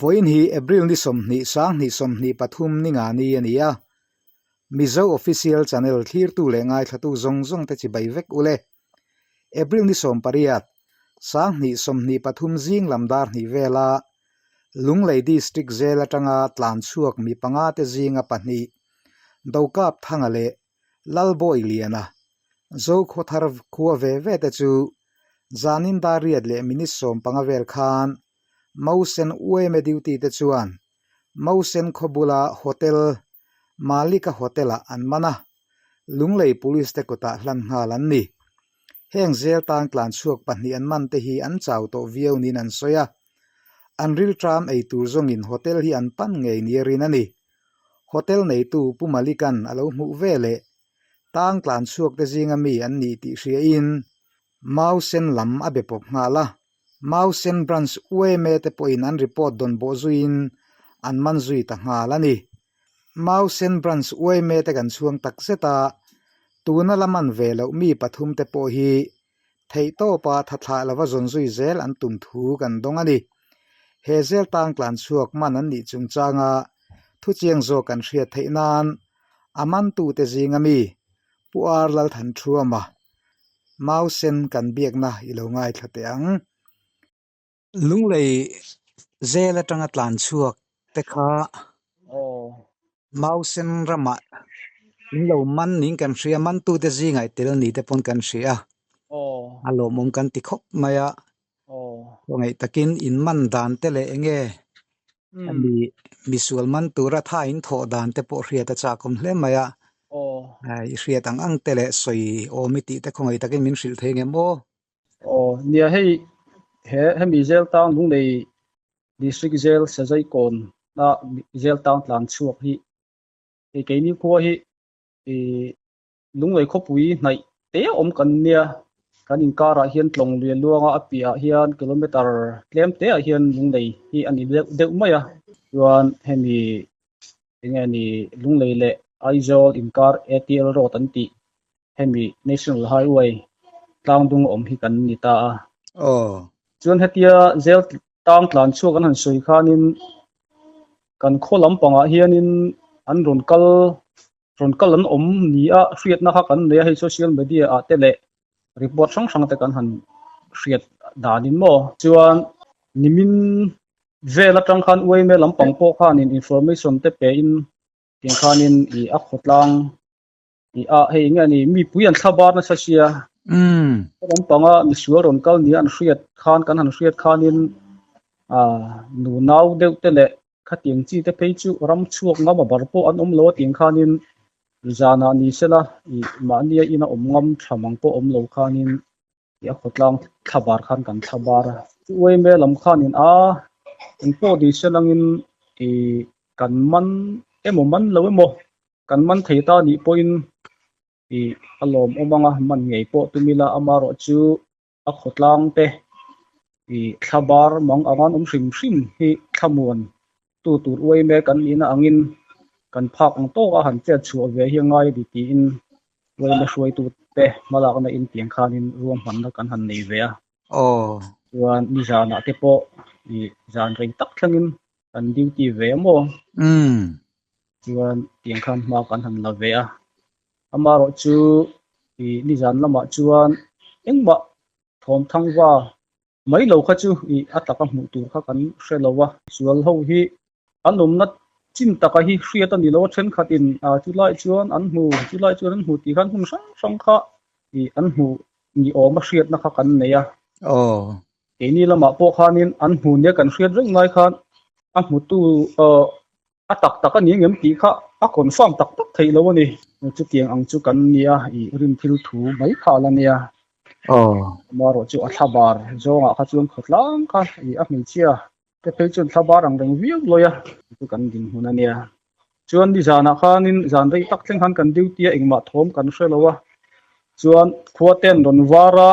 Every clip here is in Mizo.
Vawiin hi April ni 20 2023 ni nga ni a ni a. Mizo Official Channel thlirtu leh ngaithlatu zawng zawng te chibai vek ule. April ni 18, 2023 zing lam dar hnih vela Lunglei District Jail atanga tlan chhuak mi panga te zinga pahnih Dokap Thanga leh Lalbawi Liana, Zokhawthar khua ve ve te chu zanin dar riat leh minute 15 vel khan Mausen Ueme duty te chuan Mausen khaw bula Hotel Malika Hotel-ah an man a, Lunglei Police te kutah hlan nghal an ni. Heng zel tan tlan chhuak pahnih an man te hi an chau tawh viau niin an sawi a, an rilṭam ei tur zawngin hotel hi an pan ngei nia rin a ni. Hotel neitu Pu Malika'n a lo hmuh ve leh tang tlan chhuak te zinga mi an nih tih hriain Mau Sen lam a be pawp nghal a. Mau Sen Branch UMA te pawhin an report dawn bawh zuiin an man zui ta nghal a ni. Mau Sen Branch UMA te kan chhuang tak zet a, tuna la man ve loh mi pathum te pawh hi Theihtawpa thathlah lova zawn zui zel an tum thu kan dawng a ni. He zel tang tlan chhuak man an nih chungchanga thuchiang zawk kan hriat theih nan a mantute zinga mi Pu Ar Lalthanthuama mau sen kan biakna i lo ngaithla teh ang. Lunglei zel atanga tlan chhuak te kha Mausen ramah in lo man niin kan hria, mantute zingah i tel ni te pawn kan hria. A lawmawm kan ti khawp mai a. Khawngaih takin in man dan te leh enge mi misual man tura tha in thawh dan te pawh hriat a chakawm hle mai a. I hriat ang ang te leh sawi awm i tih te khawngaih takin min hrilh thei ngem aw? Aw, nia hei he hemi zel tang Lunglei District Jail Sazaikawn a jail tang tlan chhuak hi hei keini khua hi ih Lunglei khawpui hnaih te awm kan nia kan inkarah hian tlawng lui a luang a a piahah hian kilometer tlem te ah hian Lunglei hi a ni deuh deuh mai a chuan hemi enge ni Lunglei leh Aizawl inkar ATL road an tih hemi National Highway tlangdung awm hi kan ni ta a. Aw. Chuan hetia zel tang tlan chhuak an han sawi khanin kan khaw lampangah hianin an rawn kal rawn kal an awm ni a hriatna kha kan nei a hei social media ah te leh report hrang hrang te kan han hriat danin maw. Chuan nimin vel atang khan UIMA lampang pawh khanin information te pe in tiang khanin ih a khawtlang I a hei nge ni mipui an thla bar nasa sia. Umm. Lampanga misual rawn kal nia an hriat khan kan han hriat khanin a nu nau deuh te leh khatiang chi te phei chu ram chhuak ngam a bar pawh an awm lo a tiang khanin zanah ni sela i mahnia ina awm ngam tha mang pawh awm lo khanin i a khawtlang thla bar khan kan thla bar a. Chu uaime lam khanin a engpawh ni selangin i kan man emaw man lo emaw Kan man thei ta nih pawhin i a lawmawm anga man ngei pawh tum ila amaherawh chu a khawtlang te i thlabar mang anga an awm hrim hrim hi thlamuan tu tur uai mek an nihna angin kan phak ang tawk a han chet chhuah ve hi a ngai a ni tiin uaina hruaitu te hmalakna in tiang khanin ruahmanna kan han nei ve a. Aw. Chuan nizanah te pawh i zan rei tak thlengin kan duty ve a maw? Umm. Chuan tiang khan hma kan han la ve a. Amaherawh chu i nizan lamah chuan engmah thawm thang va mai lo kha chu i a taka hmuh tur kha kan hre lo a. Sual ho hi an awmna chin taka hi hriat a ni lo a, thenkhatin chulai chuan an hmu, chulai chuan an hmu tih khan hmun hrang hrang kha i an hmu ni awma hriatna kha kan nei a. Aw. Keini lamah pawh khanin an hmu nia kan hriat reng lai khan a hmutu aw A tak tak a ni ngem tih kha a confirm tak tak theih lo a ni. Chutiang ang chu kan nia i rin thil thu mai kha a la nia. Aw. Amaherawh chu a thla bar zawngah kha chuan khawtlang kha i a hmeichhia te phei chuan thla bar ang reng viau lawi a. Chu kan dinhmun a nia. Chuan nizanah khanin zan rei tak thleng khan kan duty a engmah thawm kan hre lo a. Chuan khua ten rawn var a,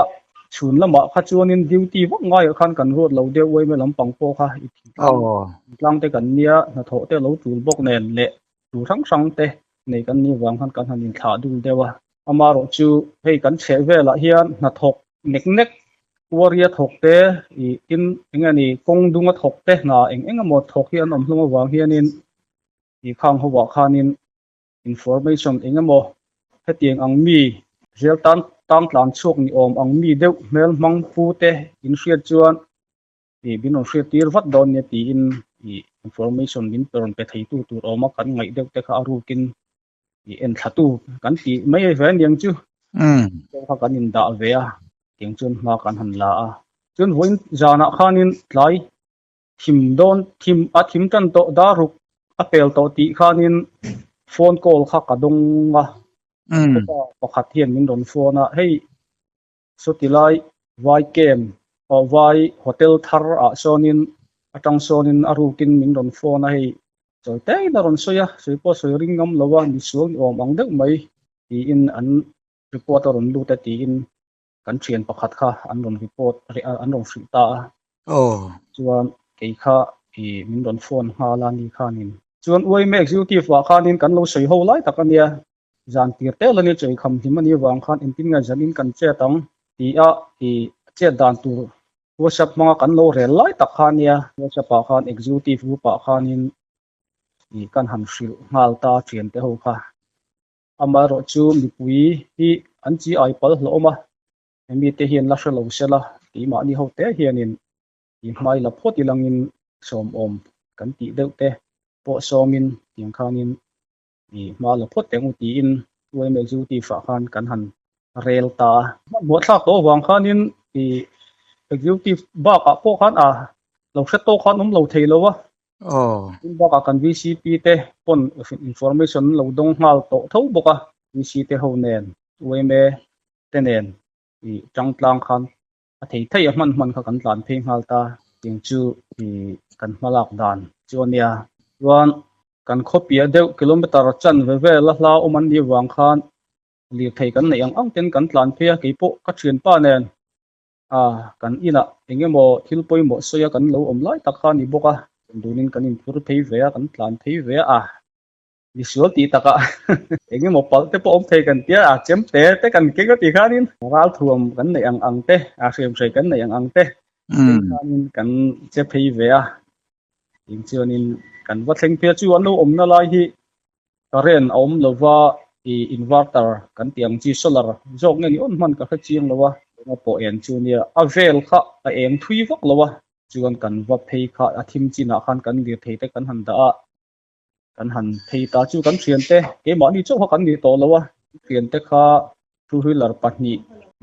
chhun lamah kha chuanin duty vak ngaiah khan kan ruat lo deuh uaime lampang pawh kha i thingtlang thingtlang te kan nia, hnathawh te lo tul bawk nen leh tur hrang hrang te nei kan nih vang khan kan han inthlah dul deuh a. Amaherawh chu hei kan chheh velah hian hnathawk nek nek. Quarry a thawk te ih tin eng nge ni kawng dung a thawk te hna eng eng emaw thawk hi an awm hlawm avang hianin ih khang hovah khanin information eng emaw hetiang ang mi zel tan tang tlan chhuak ni awm ang mi deuh hmel hmang pu te in hriat chuan ih min rawn hriat tir vat dawn nia tiin ih information min rawn pe thei tu tur awm a kan ngaih deuh te kha a rukin ih en thla tu kan tih mai ve aniang chu pawh kha kan in dah ve a tiang chuan hma kan han la a chuan vawiin zanah khanin tlai thim dawn thim a thim tan tawh dar ruk a pel tawh tih khanin phone call kha ka dawng a pakhat hian min rawn phone a hei Sawti lai Vai camp aw Vai hotel thar ah sawnin atang sawnin a rukin min rawn phone a hei sawi tein a rawn sawi a, sawi pawh sawi ring ngam lo a misual ni awm ang deuh mai tiin an report a rawn lut a tiin kan thian pakhat kha an rawn report an rawn hrilh ta a. Chuan kei kha ih min rawn phone nghal a ni khanin. Chuan UIMA executive ah khanin kan lo sawi ho lai tak a nia. Zan tir tel a ni chawi kham hlim a nih avang khan engtin nge zanin kan chet ang ti a ih chet dan tur WhatsApp hmanga kan lo rel lai tak kha ania. WhatsApp ah khan executive group ah khanin ih kan han hrilh nghal ta thiante ho kha. Amaherawh chu mipui hi an chi ai pal hlawm a, mite hian la hre lo sela keimahni ho te hianin ih hmai la phawt ilangin sawmawm kan tih deuh te pawh sawmin tiang khanin I hma la phawt teh ang u tiin UMA executive ah khan kan han rel ta a. Hmanhmawh thlak tawh avang khanin i executive bakah pawh khan a lo hre tawk khan awm lo thei lo a. Tin bakah kan VCP te pawn information an lo dawng nghal tawh tho bawk a. VC te ho nen UMA te nen i tangtlang khan a thei thei a hman hman kha kan tlan phei nghal ta tiang chu i kan hma lak dan chu a nia. Chuan kan khawpiah deuh kilometer chan ve vel a hla awm an nih vang khan lirthei kan neih ang ang ten kan tlan phei a keipawh ka thianpa nen a kan inah eng emaw thil pawimawh sawi a kan lo awm lai tak kha a ni bawk a dunin kan inphur phei ve a kan tlan phei ve a. Misual tih takah eng emaw palh te pawh awm thei kan tia a chem te te kan keng a tih khanin ralthuam kan neih ang ang te a hriamhrei kan neih ang ang te tih khanin kan che phei ve a tin chuanin kan va thleng phei a chu an lo awmna lai hi current a awm lova ih inverter kan tih ang chi solar zawk nge ni awn hman ka hre chiang lo a eng a pawh en chu nia a vel kha a eng thui vak lo a chuan kan va phei kha a thim chinah khan kan lirthei te kan han dah a. Kan han phei ta chu kan thiante keimahni chauh kha kan ni tawh lo a, thiante kha two wheeler pahnih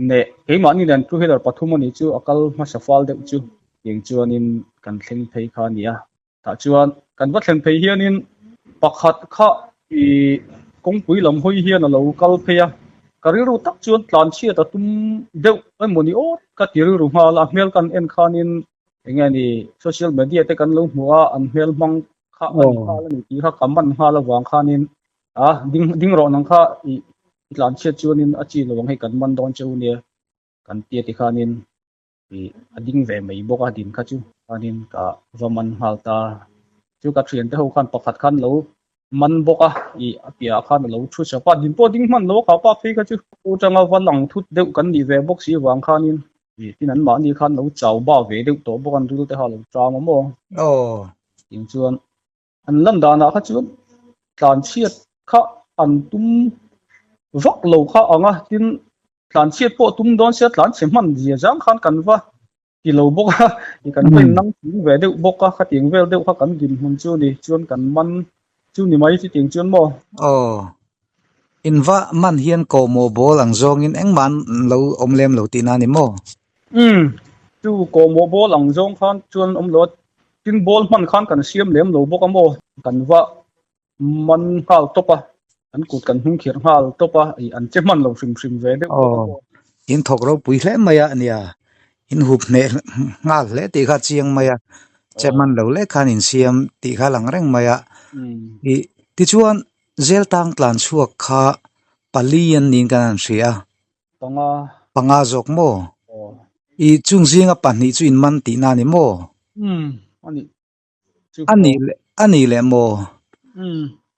neh keimahni nen two wheeler pathum a nih chu a kal hmasa fal deuh chu tiang chuanin kan thleng phei kha a ni a. Tah chuan kan va thlen phei hianin pakhat kha ih kawngpui lam hawi hian a lo kal phei a, ka rilru tak chuan tlanchhiat a tum deuh emaw ni awt ka ti rilru nghal a, a hmel kan en khanin Eng nge ni social media te kan lo hmu a, an hmel hmang kha a ni nghal a ni tih kha ka man nghal avang khanin a ding ding rawh nang kha i i tlan chhiat chuanin a chi lo ang hei kan man dawn che u nia kan tia ti khanin i a ding ve mai bawk a din kha chu khanin ka va man nghal ta chu ka thiante ho khan pakhat khan lo man bawk a ih a piahah khan a lo thu chap a din pawh ding hman lo a kha pa phei kha chu u tanga va lang thut deuh kan nih ve bawk si avang khanin ih tin an mahni khan lo chau ba ve deuh tawh bawk an ril te kha a lo cham a maw tin chuan an lan danah kha chuan tlan chhiat kha an tum vak lo kha ang a tin tlan chhiat pawh tum dawn sia tlan chhe hman zia zang khan kan va ti lo bawk a i kan va in nang thing ve deuh bawk a khatiang vel deuh kha kan dinhmun chu ni chuan kan man chu ni mai chutiang chuan maw. Aw. In va man hian kawhmawh bawl ang zawngin engmah an lo awm lem lo tihna a ni maw? Umm. Chu kawhmawh bawl ang zawng khan chuan awm lo a, tin bawl hman khan kan siam lem lo bawk a maw? Kan va man nghal tawp a, an kut kan hnung khirh nghal tawp a, ih an che hman lo hrim hrim ve deuh bawk a maw. In thawk ropui hle mai a nia, in hup hneh nghal hle tih kha chiang mai a, che hman lo lek khan in siam tih kha lang reng mai a. Ih tichuan zel tang tlan chhuak kha pali an niin kan han hria a. Panga. Panga zawk maw? Ih chung zinga pahnih chu in man tihna a ni maw? Umm a nih. A nih leh a nih leh maw?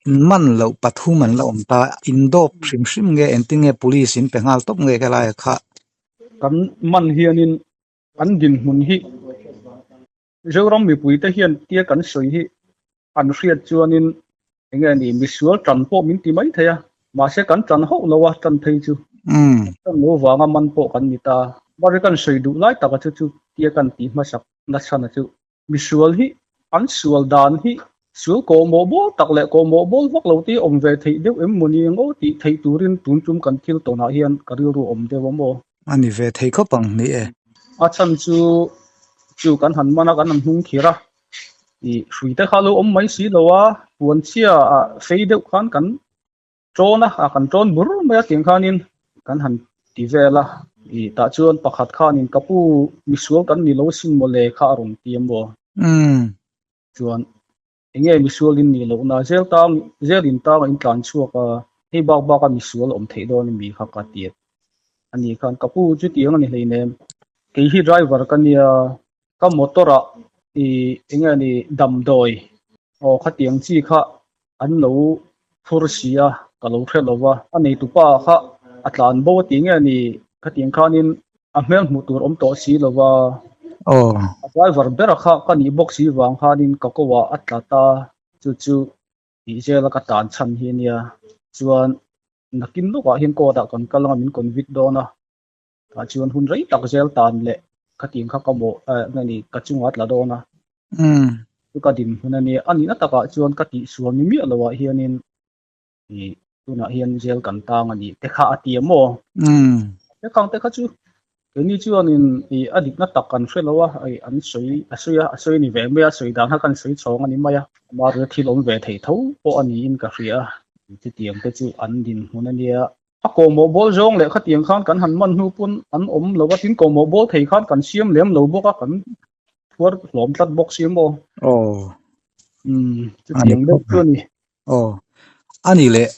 In man loh pathum an la awm ta, in dawp hrim hrim nge engtin nge police in pe nghal tawp nge ka lai a kha? Kan man hianin. An dinhmun hi Zoram mipuite hian tia kan sawi hi an hriat chuanin enge ni misual tan pawh min ti mai thei a, mahse kan tan hauh lo a, tan phei chu tan lo vanga man pawh kan ni ta. Mahse kan sawi duh lai taka chu chu tia kan tih hmasak nachhan a chu misual hi an sual dan hi sual kawhmawh bawl tak leh kawhmawh bawl vak lo te hi awm ve theih deuh em maw ni ang aw tih theih turin tun tum kan thil tawnah hian ka rilru awm deuh a maw? A ni ve thei khawp ang ni e. A chhan chu chu kan han man a, kan han hnung khir a, ih hrui te kha lo awm mai si lo a, puan chhia ah fei deuh khan kan ṭawn a, ah kan ṭawn bur mai a tiang khanin kan han ti vel a, ih tah chuan pakhat khanin ka pu misual kan ni lo sin mawle kha a rawn ti a maw? Chuan enge misual in nih lohna zel tang zel in tang a in tlan chhuak a, hei bak bak a misual awm theih dawn a mi kha ka ti a ni khan ka pu chutiang a ni hleinem kei hi driver ka nia ka motor ah ih enge ni damdawi aw khatiang chi kha an lo phur si a ka lo hre lo va a neitupa kha a tlan bo a tih nge ni khatiang khanin a hmel hmuh tur awm tawh si lo va Aw. A driver bera kha ka nih bawk si vang khanin ka ko ah a tla ta chu chu tih zela ka tan chhan hi a nia chuan nakin lawkah hian court ah kan kal anga min convict dawn a tah chuan hun rei tak zel tan leh khatiang kha ka mawh eh nge ni ka chungah a tla dawn a chu ka dinhmun a nia a nihna takah chuan ka tihsual ni miah loah hianin ih tunah hian jail kan tang a nih te kha a ti a maw? Te khang te kha chu keini chuanin ih a dikna tak kan hre lo a ih an sawi a sawi a a sawi a ni ve mai a sawi dan kha kan sawi chhawng a ni mai a amaherawhchu thil awm ve thei tho pawh a niin ka hria a chutiang te chu an dinhmun a nia. A kawhmawh bawl zawng leh khatiang khan kan han man hnu pawn an awm lo a tin kawhmawh bawl thei khan kan siam lem lo bawk a kan phuar hlawm tlat bawk si maw? Aw. Umm chutiang deuh chu a ni. Aw. A ni leh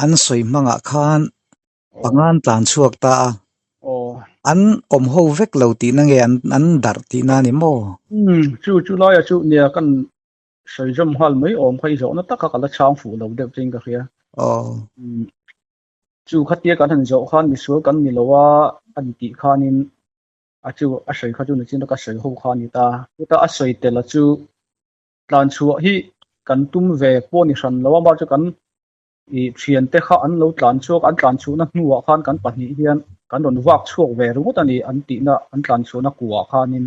an sawi hmangah khan pangan tlan chhuak ta a. Aw. An awm ho vek lo tihna nge an an darh tihna a ni maw? Umm chu chu laia chu nia kan sawi zawm nghal mai awm kha i zawhna taka ka la chhang fuh lo deuh chein ka hria. Aw. Umm chu khatia kan han zawh khan misual kan ni lo a an tih khanin a chu a sawi kha chu nichin ka sawi ho kha a ni ta. Chuta a sawi tel a chu tlan chhuah hi kan tum ve pawh ni hran lo a, mahse kan ih thiante kha an lo tlan chhuak, an tlan chhuahna hnuah khan kan pahnih hian kan rawn vak chhuak ve ringawt a ni an tihna an tlan chhuahna kuah khanin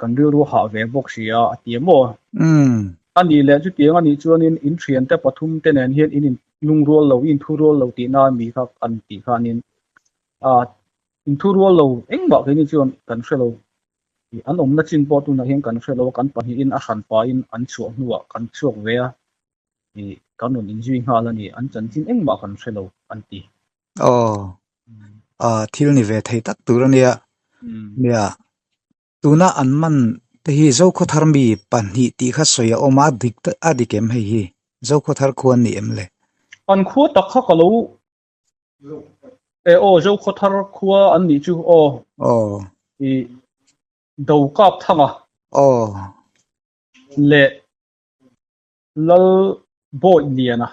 kan rilru hah ve bawk si a, a ti a maw? A nih leh chutiang a nih chuanin in thiante pathum te nen hian in inlungrual lo, in inthurual lo tihna a mi kha an tih khanin a inthurual lo engmah keini chuan kan hre lo. An awmna chin pawh tunah hian kan hre lo a, kan pahnihin a hran pahin an chhuah hnuah kan chhuak ve a, ih kan rawn inzui nghal a ni, an chanchin engmah kan hre lo an ti. Aw, ah thil ni ve thei tak tur a nia. Nia, tuna an man te hi Zokhawthar mi pahnih tih kha sawi a awm a, a dik a dik em hei hi? Zokhawthar khua an ni em le? An khua tak kha ka lo E aw Zokhawthar khua an nih chu aw. Aw. I do kap thang a. Aw. Leh Lal Bawi Liana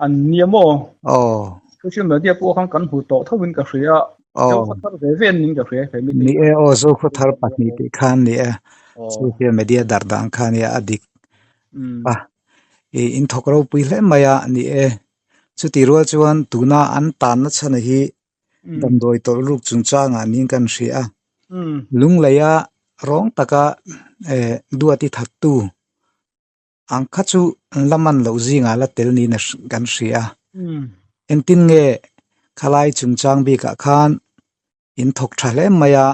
an nia maw? Aw. Social media pawh khan kan hmu tawh tho in ka hria. Aw. Zokhawthar ve ve an ning ka hria he mi Ni e aw Zokhawthar pahnih tih khan ni e. Social media dar dan khan nia a dik. A i in thawk ropui hle mai a ni e. Chutih rual chuan tuna an tanna chhana hi damdawi tawlh ruk chungchangah niin kan hria a. Lungleia rawng taka eh duati thattu ang kha chu an la man loh zingah la tel niin kan hria a. Engtin nge khalai chungchang bikah khan in thawk tha hle mai a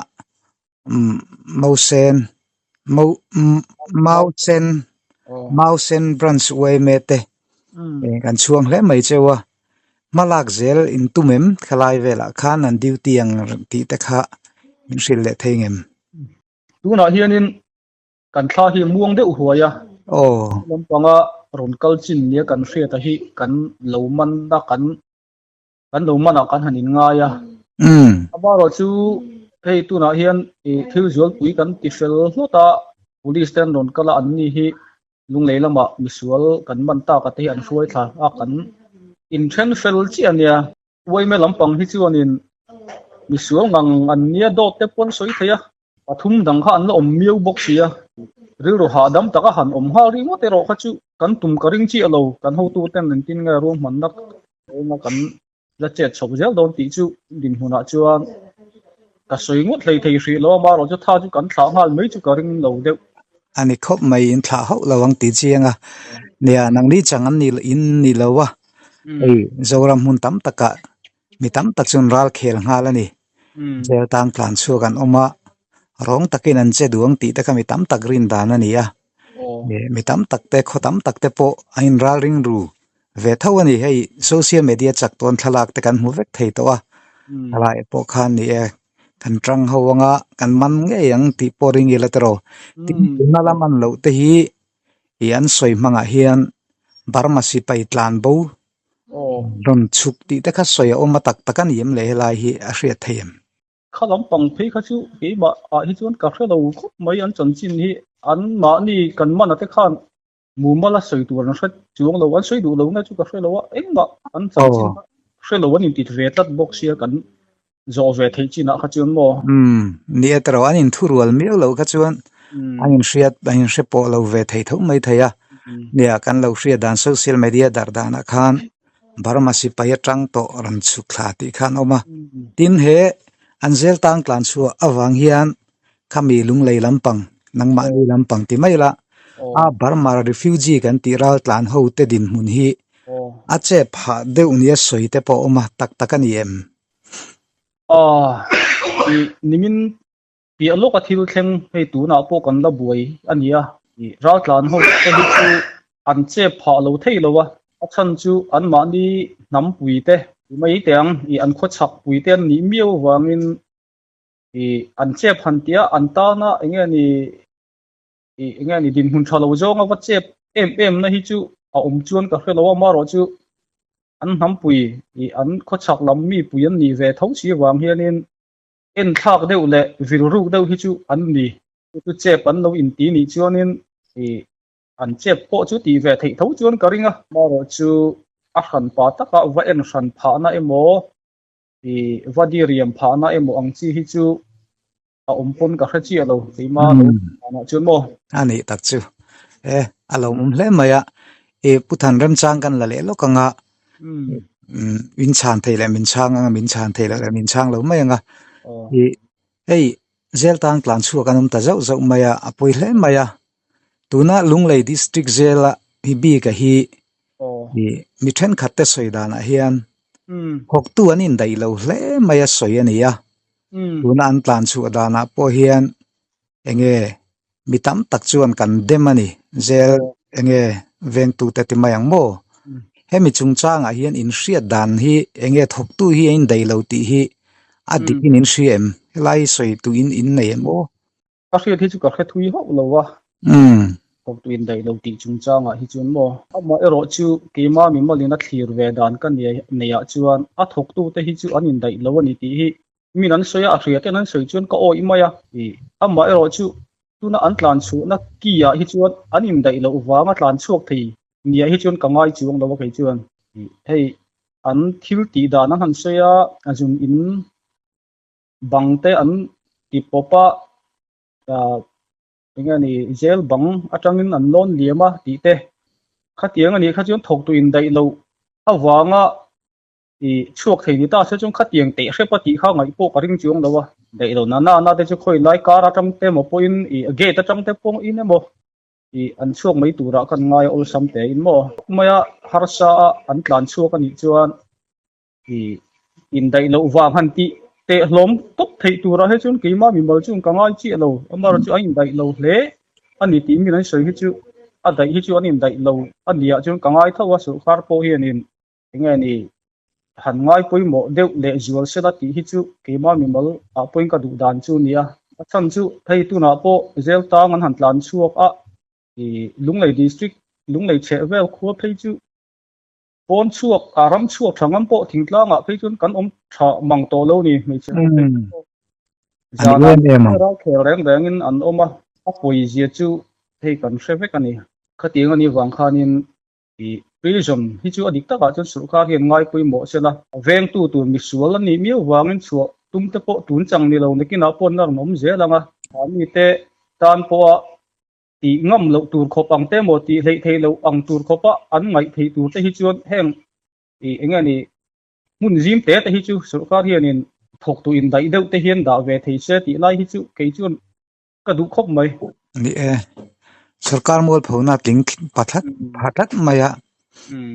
Mausen Mausen Mausen branch yma te kan chhuang hle mai cheu a hmalak zel in tum em khalai velah khan an duty ang tih te kha min hrilh leh thei ngem. Tunah hianin kan thla hi muang deuh huai a lampanga rawn kal chin nia kan hriata hi kan lo man a kan Kan lo manah kan han inngai a. Amaherawh chu hei tunah hian ih thil zualpui kan ti fel hlawt a, police te an rawn kal a, anni hi Lunglei lamah misual kan man tak a te hi an hruai thla a, kan inthen fel chiah a nia. Uaime lampang hi chuanin misual ngang an nia dawt te pawh an sawi thei a. Pathum dang kha an la awm miau bawk si a, rilru hahdam taka han awm nghal ringawt erawh kha chu kan tum ka ring chiah lo, kan hotuten engtin nge ruahmanna enga kan la chet chhoh zel dawn tih chu dinhmunah chuan ka sawi ngawt hlei thei hrih lo a, amaherawh chu tha chu kan thlah nghal mai chu ka ring lo deuh. A ni khawp mai, in thlah hauh lo ang tih chiang a, nia nangni chang an ni in ni lo a, hei Zoram hmun tam takah mi tam tak chuan ral khel nghal a ni. Jail tang tlan chhuak an awm a, rawng takin an che duang tih te kha mi tam tak rin dan a ni a. Mi tam tak te, khaw tam tak te pawh an inral ring ru ve tho a ni. Hei social media chak tawn thlalak te kan hmu vek thei tawh a, thalai pawh khan ni e, kan tang ho anga kan man ngei ang tih pawh ring ila tiraw. Tin, tuna la man loh te hi ih an sawi hmangah hian Burma sipai tlan bo rawn chhuk tih te kha sawi a awm a tak tak a ni em le helai hi a hriat thei em? Kha lampang phei kha chu keimah ah hi chuan ka hre lo khawp mai an chanchin hi an mahni kan man a te khan mumal a sawi tur an hre chuang lo an sawi duh lo nge chu ka hre lo a engmah an chanchin kha hre lo an intit ve tlat bawk sia kan zawh ve theih chinah kha chuan maw. Umm ni e tawrh an inthurual miau lo kha chuan an inhriat an inhre pawh lo ve thei tho mai thei a nia kan lo hriat dan social media darh danah khan Burma sipai atang tawh rawn chhuk thla tih kha an awm a tin he an zel tang tlan chhuah avang hian khami lunglei lampang nangmahni lampang ti mai la a Burma refugee kan tih ral tlan ho te dinhmun hi a chep hah deuh nia sawi te pawh a awm a tak tak a ni em? Aw, ih nimin piah lawka thil thleng hei tunah pawh kan la buai a ni a, ih raltlan ho te hi chu an chep phah lo thei lo a, a chhan chu anmahni hnam pui te mai te ang ih an khawchhak pui te an nih miau avangin ih an chep han tih a, an tana eng nge ni ih eng nge ni dinhmun tha lo zawnga va chep em em na hi chu a awm chuan ka hre lo a, amaherawh chu an hnampui ih an khawchhak lam mi pui an nih ve tho si avang hianin en thlak deuh leh vil ruk deuh hi chu an ni. Chu chu chep an lo inti nih chuanin ih an chep pawh chu tih ve theih tho chuan ka ring a. Amaherawh chu a hran pa taka va en hran phahna emaw ih va diriam phahna emaw ang chi hi chu a awm pawn ka hre chiah lo keimah lo danah chuan maw. A nih tak chu e a lo awm hle mai a e Pu Than remchang kan la leh lawk anga in chhan thei leh min chhang anga min chhan thei loh leh min chhang lo mai anga i hei zel tang tlan chhuak an awm ta zauh zauh mai a a pawi hle mai a tuna Lunglei district zela hi bik a hi i mi thenkhat te sawi danah hian thawktu an indaih lo hle mai a sawi a ni a. Tuna an tlan chhuah danah pawh hian enge mi tam tak chuan kan dem a ni. Zel enge vengtute ti mai ang maw? Hemi chungchangah hian inhriat dan hi enge thawktu hi a indaih lo tih hi a dikin in hria em? Helai sawi tuin in nei em aw? Ka hriat hi chu ka hre thui hauh lo a. Thawktu indaih lo tih chungchangah hi chuan maw? Amah erawh chu keimah mimalin a thlir ve dan ka neihah chuan a thawktute hi chu an indaih lo a ni tih hi min an sawi a, a hria ten an sawi chuan ka awih mai a. Amah erawh chu tuna an tlan chhuahna key ah hi chuan an indaih loh vanga tlan chhuak thei niah hi chuan ka ngai chuang lo a kei chuan. Hei an thil tih dan an han sawi a, a zun in bang te an ti pawp a, eng nge ni zel bang atangin an lawn liam a tih te khatiang a nih kha chuan thawktu indaih loh avanga ih chhuak thei ni ta se chuan khatiang teh hrep a tih kha ngaih pawh ka ring chuang lo a, daih lo na na te chu khawi lai kar atang te emaw pawhin ih gate atang te pawhin emaw ih an chhuak mai turah kan ngai a awlsam te in maw maia harsa a an tlan chhuak a nih chuan I indaih loh vang han tih teh hlawm tawp theih turah hi chuan keimah mimal chuan ka ngai chiah lo. Amaherawh chu an indaih lo hle a ni tih min an sawi hi chu a daih hi chu an indaih lo a niah chuan ka ngai tho a, sawrkar pawh hianin eng nge ni han ngai pawimawh deuh leh zual sela tih hi chu keimah mimal ah pawhin ka duh dan chu a ni a. A chhan chu hei tunah pawh zel tang an han tlan chhuak a, i Lunglei district Lunglei chheh vel khua phei chu Pawn chhuak, a ram chhuak tha ngam pawh thingtlangah phei chuan kan awm tha mang tawh lo ni hmeichhe ho phei chu pawh. Zanah ral khel reng rengin an awm a, a pawizia chu hei kan hre vek a ni. Khatiang a nih vang khanin i prison hi chu a dik takah chuan sawrkar hian ngai pawimawh sela, vengtu tur misual a nih miau vangin chhuah tum te pawh tun chang ni lo nakinah pawh an la rawn awm zel ang a. Mahni te tan pawha tih ngam loh tur khawp ang te emaw tih hleih theih loh ang tur khawpa an ngaih theih tur te hi chuan heng ih eng nge ni hmun zim te te hi chu sorkar hianin thawktu indaih deuh te hian dah ve thei se tih lai hi chu kei chuan ka duh khawp mai. Ni e, sorkar mualphona tling pha tlat pha tlat mai a,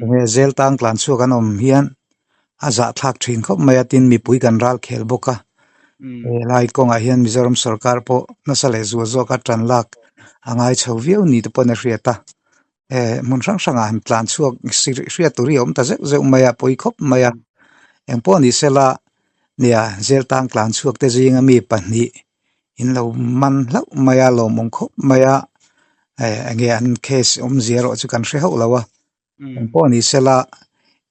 enge zel tang tlan chhuak an awm hian a zahthlak thin khawp mai a, tin mipui kan ral khel bawk a, helai kawngah hian Mizoram sorkar pawh nasa leh zual zawka tan lak a ngai chho viau ni te pawhin a hriat a, hmun hrang hrangah han tlan chhuak hriat tur hi a awm ta zeuh zeuh mai a, pawi khawp mai a, engpawh ni sela nia zel tang tlan chhuak te zinga mi pahnih in lo man hlauh mai a lawmawm khawp mai a eh enge an case awmzia erawh chu kan hre hauh lo a engpawh ni sela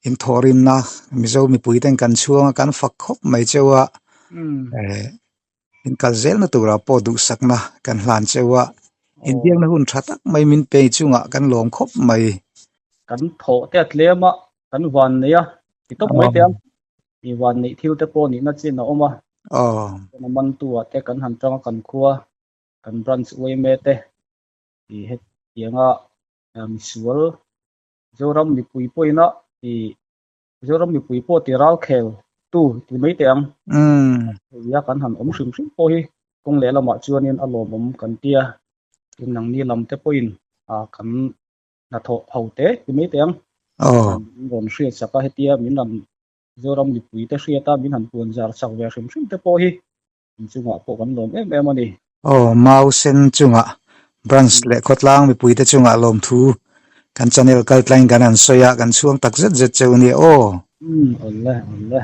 in thawhrimna Mizo mipui ten kan chhuang a kan fak khawp mai cheu a eh in kal zelna turah pawh duhsakna kan hlan cheu a inbiakna hun tha tak mai min pe chungah kan lawm khawp mai. Kan thawh te a tlem a kan van nei a ti tawp mai te ang. I van neih thil te pawh nihna chin a awm a. Chuan a mantu ah te kan han tang a kan khua kan branch uaime te i hetianga misual Zoram mipui pawhin a i Zoram mipui pawh ti ral khel tu ti mai teh ang. Hei a kan han awm hrim hrim pawh hi kawng lehlamah chuanin a lawmawm kan tia. Tin nangni lam te pawhin kan hnathawh ho te ti mai teh ang. Min rawn hriat sak a hetia min rawn Zoram mipui te hriat a min han puan zar chak ve hrim hrim te pawh hi in chungah pawh kan lawm em em a ni. Aw Mau Sen chungah Branch leh khawtlang mipui te chungah lawmthu kan channel kaltlain kan han sawi a kan chhuang tak zet zet cheu nia aw. Umm awle awle.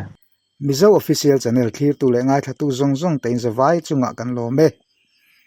Mizo Official Channel thlirtu leh ngaithlatu zawng zawng te in zavai chungah kan lawm e.